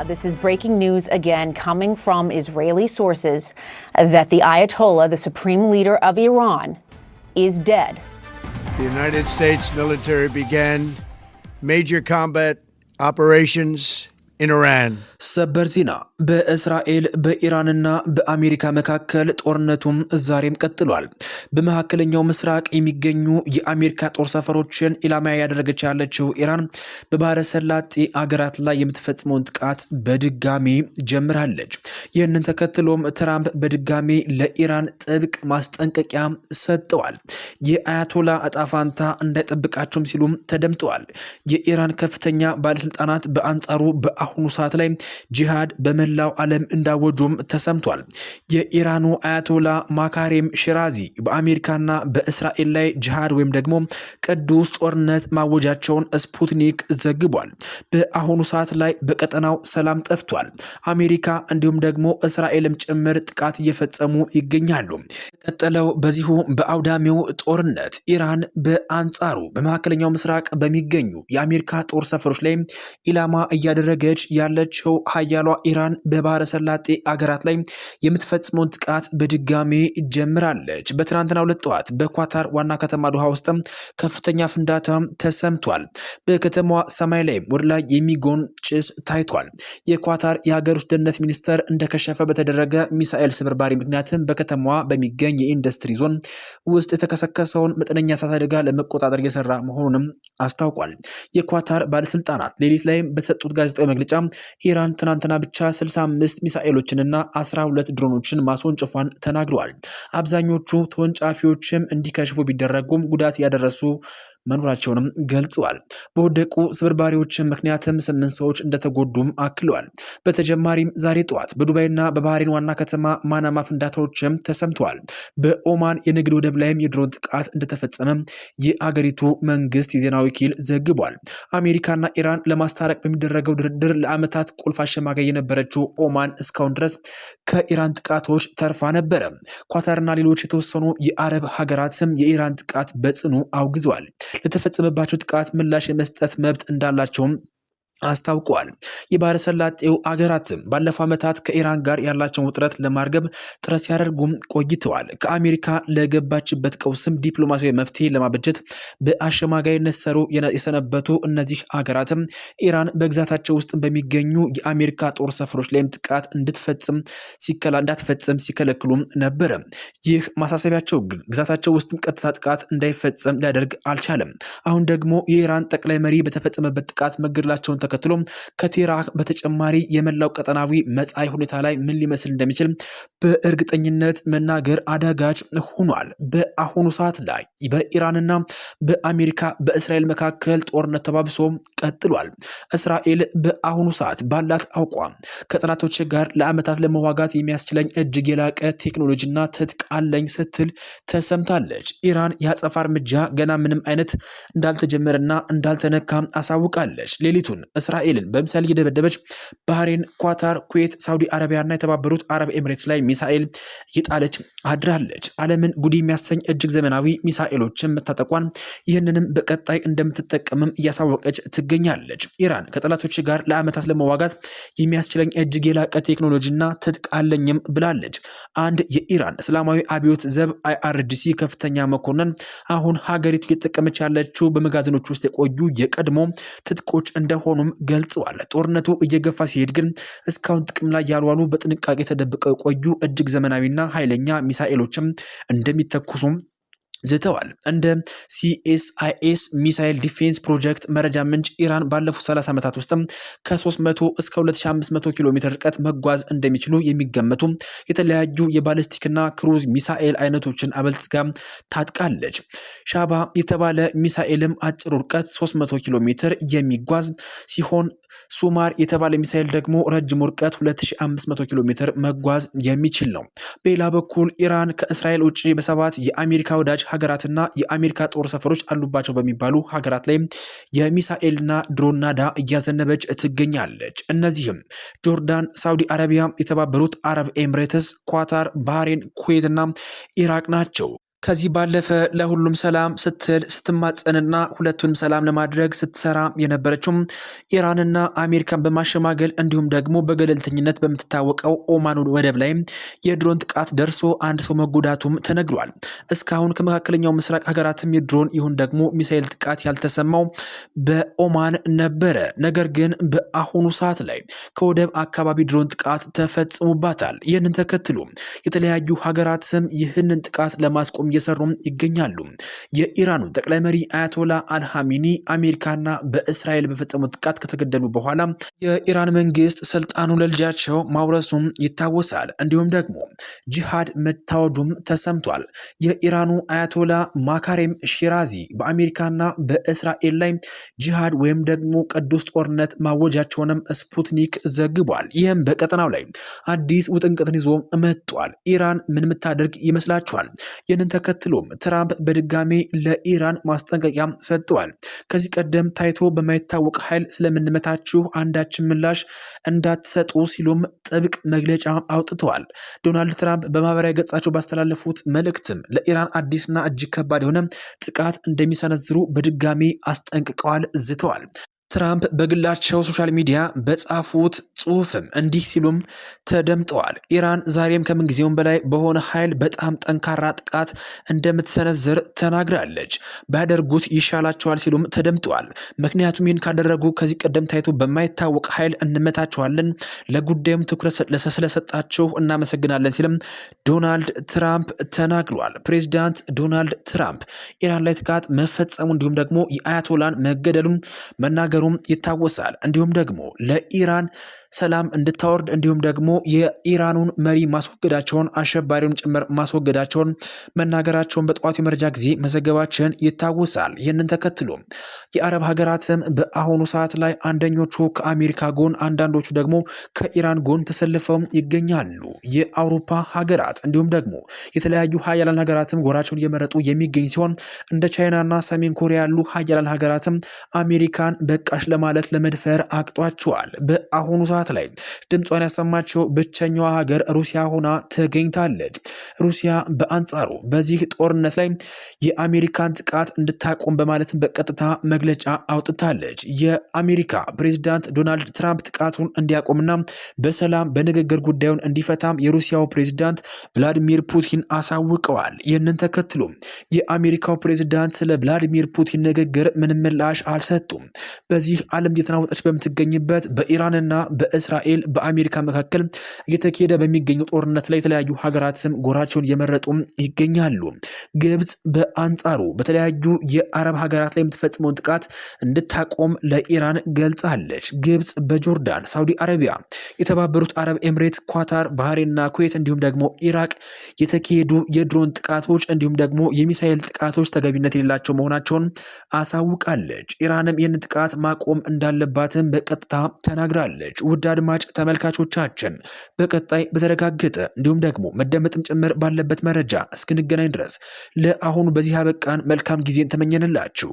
This is breaking news again coming from Israeli sources that the Ayatollah, the supreme leader of Iran, is dead. The United States military began major combat operations in Iran. ሰበር ዜና። በእስራኤል፣ በኢራንና በአሜሪካ መካከል ጦርነቱም ዛሬም ቀጥሏል። በመካከለኛው ምስራቅ የሚገኙ የአሜሪካ ጦር ሰፈሮችን ኢላማ ያደረገች ያለችው ኢራን በባህረ ሰላጤ አገራት ላይ የምትፈጽመውን ጥቃት በድጋሚ ጀምራለች። ይህንን ተከትሎም ትራምፕ በድጋሚ ለኢራን ጥብቅ ማስጠንቀቂያ ሰጥተዋል። የአያቶላ እጣ ፋንታ እንዳይጠብቃቸውም ሲሉም ተደምጠዋል። የኢራን ከፍተኛ ባለስልጣናት በአንጻሩ በአሁኑ ሰዓት ላይ ጂሃድ በመላው ዓለም እንዳወጁም ተሰምቷል። የኢራኑ አያቶላ ማካሬም ሽራዚ በአሜሪካና በእስራኤል ላይ ጂሃድ ወይም ደግሞ ቅዱስ ጦርነት ማወጃቸውን ስፑትኒክ ዘግቧል። በአሁኑ ሰዓት ላይ በቀጠናው ሰላም ጠፍቷል። አሜሪካ እንዲሁም ደግሞ እስራኤልም ጭምር ጥቃት እየፈጸሙ ይገኛሉ። ቀጠለው በዚሁ በአውዳሚው ጦርነት ኢራን በአንጻሩ በመካከለኛው ምስራቅ በሚገኙ የአሜሪካ ጦር ሰፈሮች ላይ ኢላማ እያደረገች ያለችው ሀያሏ ኢራን በባህረ ሰላጤ አገራት ላይ የምትፈጽመውን ጥቃት በድጋሜ ጀምራለች። በትናንትናው ዕለት ጠዋት በኳታር ዋና ከተማ ዶሃ ውስጥም ከፍተኛ ፍንዳታ ተሰምቷል። በከተማዋ ሰማይ ላይ ወደ ላይ የሚጎን ጭስ ታይቷል። የኳታር የሀገር ውስጥ ደህንነት ሚኒስተር እንደከሸፈ በተደረገ ሚሳኤል ስብርባሪ ምክንያትም በከተማዋ በሚገኝ የኢንዱስትሪ ዞን ውስጥ የተከሰከሰውን መጠነኛ እሳት አደጋ ለመቆጣጠር እየሰራ መሆኑንም አስታውቋል። የኳታር ባለስልጣናት ሌሊት ላይ በሰጡት ጋዜጣዊ መግለጫ ኢራን ትናንትና ብቻ 65 ሚሳኤሎችንና 12 ድሮኖችን ማስወንጨፏን ተናግረዋል። አብዛኞቹ ተወንጫፊዎችም እንዲከሽፉ ቢደረጉም ጉዳት ያደረሱ መኖራቸውንም ገልጸዋል። በወደቁ ስብርባሪዎች ምክንያትም 8 ሰዎች እንደተጎዱም አክለዋል። በተጨማሪም ዛሬ ጠዋት በዱባይና በባህሬን ዋና ከተማ ማናማ ፍንዳታዎችም ተሰምተዋል። በኦማን የንግድ ወደብ ላይም የድሮን ጥቃት እንደተፈጸመ የአገሪቱ መንግስት የዜና ወኪል ዘግቧል። አሜሪካና ኢራን ለማስታረቅ በሚደረገው ድርድር ለዓመታት ቁልፍ አሸማጋይ የነበረችው ኦማን እስካሁን ድረስ ከኢራን ጥቃቶች ተርፋ ነበረ። ኳታርና ሌሎች የተወሰኑ የአረብ ሀገራትም የኢራን ጥቃት በጽኑ አውግዘዋል። ለተፈጸመባቸው ጥቃት ምላሽ የመስጠት መብት እንዳላቸውም አስታውቀዋል። የባህረ ሰላጤው አገራትም ባለፈው ዓመታት ከኢራን ጋር ያላቸውን ውጥረት ለማርገብ ጥረት ሲያደርጉም ቆይተዋል። ከአሜሪካ ለገባችበት ቀውስም ዲፕሎማሲያዊ መፍትሄ ለማበጀት በአሸማጋይነት ሰሩ የሰነበቱ እነዚህ አገራትም ኢራን በግዛታቸው ውስጥ በሚገኙ የአሜሪካ ጦር ሰፈሮች ላይም ጥቃት እንድትፈጽም እንዳትፈጽም ሲከለክሉም ነበረ። ይህ ማሳሰቢያቸው ግን ግዛታቸው ውስጥም ቀጥታ ጥቃት እንዳይፈጸም ሊያደርግ አልቻለም። አሁን ደግሞ የኢራን ጠቅላይ መሪ በተፈጸመበት ጥቃት መገደላቸውን ተከትሎ ከቴህራን በተጨማሪ የመላው ቀጠናዊ መጻኢ ሁኔታ ላይ ምን ሊመስል እንደሚችል በእርግጠኝነት መናገር አዳጋች ሆኗል። በአሁኑ ሰዓት ላይ በኢራንና በአሜሪካ፣ በእስራኤል መካከል ጦርነት ተባብሶ ቀጥሏል። እስራኤል በአሁኑ ሰዓት ባላት አቋም ከጠላቶች ጋር ለዓመታት ለመዋጋት የሚያስችለኝ እጅግ የላቀ ቴክኖሎጂና ትጥቅ አለኝ ስትል ተሰምታለች። ኢራን የአጸፋ እርምጃ ገና ምንም አይነት እንዳልተጀመረና እንዳልተነካ አሳውቃለች። ሌሊቱን እስራኤልን በሚሳኤል እየደበደበች ባህሬን፣ ኳታር፣ ኩዌት፣ ሳውዲ አረቢያና የተባበሩት አረብ ኤምሬትስ ላይ ሚሳኤል እየጣለች አድራለች። ዓለምን ጉድ የሚያሰኝ እጅግ ዘመናዊ ሚሳኤሎችን መታጠቋን ይህንንም በቀጣይ እንደምትጠቀምም እያሳወቀች ትገኛለች። ኢራን ከጠላቶች ጋር ለዓመታት ለመዋጋት የሚያስችለኝ እጅግ የላቀ ቴክኖሎጂና ትጥቅ አለኝም ብላለች። አንድ የኢራን እስላማዊ አብዮት ዘብ IRGC ከፍተኛ መኮንን አሁን ሀገሪቱ እየተጠቀመች ያለችው በመጋዘኖች ውስጥ የቆዩ የቀድሞ ትጥቆች እንደሆኑም ገልጸዋል። ጦርነቱ እየገፋ ሲሄድ ግን እስካሁን ጥቅም ላይ ያልዋሉ፣ በጥንቃቄ ተደብቀው የቆዩ እጅግ ዘመናዊና ኃይለኛ ሚሳኤሎችም እንደሚተኩሱም ዝተዋል። እንደ CSIS Missile Defense Project መረጃ ምንጭ ኢራን ባለፉት 30 ዓመታት ውስጥም ከ300 እስከ 2500 ኪሎ ሜትር ርቀት መጓዝ እንደሚችሉ የሚገመቱ የተለያዩ የባሊስቲክና ክሩዝ ሚሳኤል አይነቶችን አበልጽጋ ታጥቃለች። ሻባ የተባለ ሚሳኤልም አጭሩ ርቀት 300 ኪሎ ሜትር የሚጓዝ ሲሆን ሱማር የተባለ ሚሳኤል ደግሞ ረጅሙ ርቀት 2500 ኪሎ ሜትር መጓዝ የሚችል ነው። በሌላ በኩል ኢራን ከእስራኤል ውጭ በሰባት የአሜሪካ ወዳጅ ሀገራትና የአሜሪካ ጦር ሰፈሮች አሉባቸው በሚባሉ ሀገራት ላይ የሚሳኤልና ድሮን ናዳ እያዘነበች ትገኛለች። እነዚህም ጆርዳን፣ ሳውዲ አረቢያ፣ የተባበሩት አረብ ኤምሬትስ፣ ኳታር፣ ባህሬን፣ ኩዌትና ኢራቅ ናቸው። ከዚህ ባለፈ ለሁሉም ሰላም ስትል ስትማጸንና ሁለቱንም ሰላም ለማድረግ ስትሰራ የነበረችው ኢራንና አሜሪካን በማሸማገል እንዲሁም ደግሞ በገለልተኝነት በምትታወቀው ኦማን ወደብ ላይ የድሮን ጥቃት ደርሶ አንድ ሰው መጎዳቱም ተነግሯል። እስካሁን ከመካከለኛው ምስራቅ ሀገራትም የድሮን ይሁን ደግሞ ሚሳኤል ጥቃት ያልተሰማው በኦማን ነበረ። ነገር ግን በአሁኑ ሰዓት ላይ ከወደብ አካባቢ ድሮን ጥቃት ተፈጽሞባታል። ይህንን ተከትሎ የተለያዩ ሀገራትም ይህንን ጥቃት ለማስቆም እየሰሩም ይገኛሉ። የኢራኑ ጠቅላይ መሪ አያቶላ አልሃሚኒ አሜሪካና በእስራኤል በፈጸሙት ጥቃት ከተገደሉ በኋላ የኢራን መንግስት ስልጣኑ ለልጃቸው ማውረሱም ይታወሳል። እንዲሁም ደግሞ ጂሃድ መታወጁም ተሰምቷል። የኢራኑ አያቶላ ማካሬም ሺራዚ በአሜሪካና በእስራኤል ላይ ጂሃድ ወይም ደግሞ ቅዱስ ጦርነት ማወጃቸውንም ስፑትኒክ ዘግቧል። ይህም በቀጠናው ላይ አዲስ ውጥንቅጥን ይዞ መጥቷል። ኢራን ምን ምታደርግ ይመስላችኋል? ይህንን ተከትሎም ትራምፕ በድጋሜ ለኢራን ማስጠንቀቂያ ሰጥተዋል። ከዚህ ቀደም ታይቶ በማይታወቅ ኃይል ስለምንመታችሁ አንዳችን ምላሽ እንዳትሰጡ ሲሉም ጥብቅ መግለጫ አውጥተዋል። ዶናልድ ትራምፕ በማህበራዊ ገጻቸው ባስተላለፉት መልእክትም ለኢራን አዲስና እጅግ ከባድ የሆነ ጥቃት እንደሚሰነዝሩ በድጋሜ አስጠንቅቀዋል፣ ዝተዋል። ትራምፕ በግላቸው social media በጻፉት ጽሁፍም እንዲህ ሲሉም ተደምጠዋል። ኢራን ዛሬም ከምንጊዜውም በላይ በሆነ ኃይል በጣም ጠንካራ ጥቃት እንደምትሰነዝር ተናግራለች። ባያደርጉት ይሻላቸዋል ሲሉም ተደምጠዋል። ምክንያቱም ይህን ካደረጉ ከዚህ ቀደም ታይቶ በማይታወቅ ኃይል እንመታቸዋለን። ለጉዳዩም ትኩረት ስለሰጣችሁ እናመሰግናለን ሲልም ዶናልድ ትራምፕ ተናግሯል። ፕሬዚዳንት ዶናልድ ትራምፕ ኢራን ላይ ጥቃት መፈጸሙ እንዲሁም ደግሞ የአያቶላን መገደሉን መናገሩም ይታወሳል። እንዲሁም ደግሞ ለኢራን ሰላም እንድታወርድ እንዲሁም ደግሞ የኢራኑን መሪ ማስወገዳቸውን አሸባሪውን ጭምር ማስወገዳቸውን መናገራቸውን በጠዋቱ የመረጃ ጊዜ መዘገባችን ይታወሳል። ይህንን ተከትሎ የአረብ ሀገራትም በአሁኑ ሰዓት ላይ አንደኞቹ ከአሜሪካ ጎን፣ አንዳንዶቹ ደግሞ ከኢራን ጎን ተሰልፈው ይገኛሉ። የአውሮፓ ሀገራት እንዲሁም ደግሞ የተለያዩ ሀያላን ሀገራትም ጎራቸውን እየመረጡ የሚገኝ ሲሆን እንደ ቻይናና ሰሜን ኮሪያ ያሉ ሀያላን ሀገራትም አሜሪካን በቃሽ ለማለት ለመድፈር አቅጧቸዋል። በአሁኑ ሰዓት ላይ ድምጿን ያሰማቸው ብቸኛዋ ሀገር ሩሲያ ሆና ተገኝታለች። ሩሲያ በአንጻሩ በዚህ ጦርነት ላይ የአሜሪካን ጥቃት እንድታቆም በማለትም በቀጥታ መግለጫ አውጥታለች። የአሜሪካ ፕሬዚዳንት ዶናልድ ትራምፕ ጥቃቱን እንዲያቆምና በሰላም በንግግር ጉዳዩን እንዲፈታም የሩሲያው ፕሬዚዳንት ቭላዲሚር ፑቲን አሳውቀዋል። ይህንን ተከትሎ የአሜሪካው ፕሬዚዳንት ስለ ቭላዲሚር ፑቲን ንግግር ምንም ምላሽ አልሰጡም። በዚህ ዓለም እየተናወጠች በምትገኝበት በኢራንና በእስራኤል በአሜሪካ መካከል እየተካሄደ በሚገኘው ጦርነት ላይ የተለያዩ ሀገራት ስም ጎራቸውን እየመረጡ ይገኛሉ። ግብጽ በአንጻሩ በተለያዩ የአረብ ሀገራት ላይ የምትፈጽመውን ጥቃት እንድታቆም ለኢራን ገልጻለች። ግብጽ በጆርዳን፣ ሳውዲ አረቢያ፣ የተባበሩት አረብ ኤምሬት፣ ኳታር፣ ባህሬንና ኩዌት እንዲሁም ደግሞ ኢራቅ የተካሄዱ የድሮን ጥቃቶች እንዲሁም ደግሞ የሚሳኤል ጥቃቶች ተገቢነት የሌላቸው መሆናቸውን አሳውቃለች። ኢራንም ይህን ጥቃት ማቆም እንዳለባትም በቀጥታ ተናግራለች። ውድ አድማጭ ተመልካቾቻችን በቀጣይ በተረጋገጠ እንዲሁም ደግሞ መደመጥም ጭምር ባለበት መረጃ እስክንገናኝ ድረስ ለአሁኑ በዚህ አበቃን። መልካም ጊዜን ተመኘንላችሁ።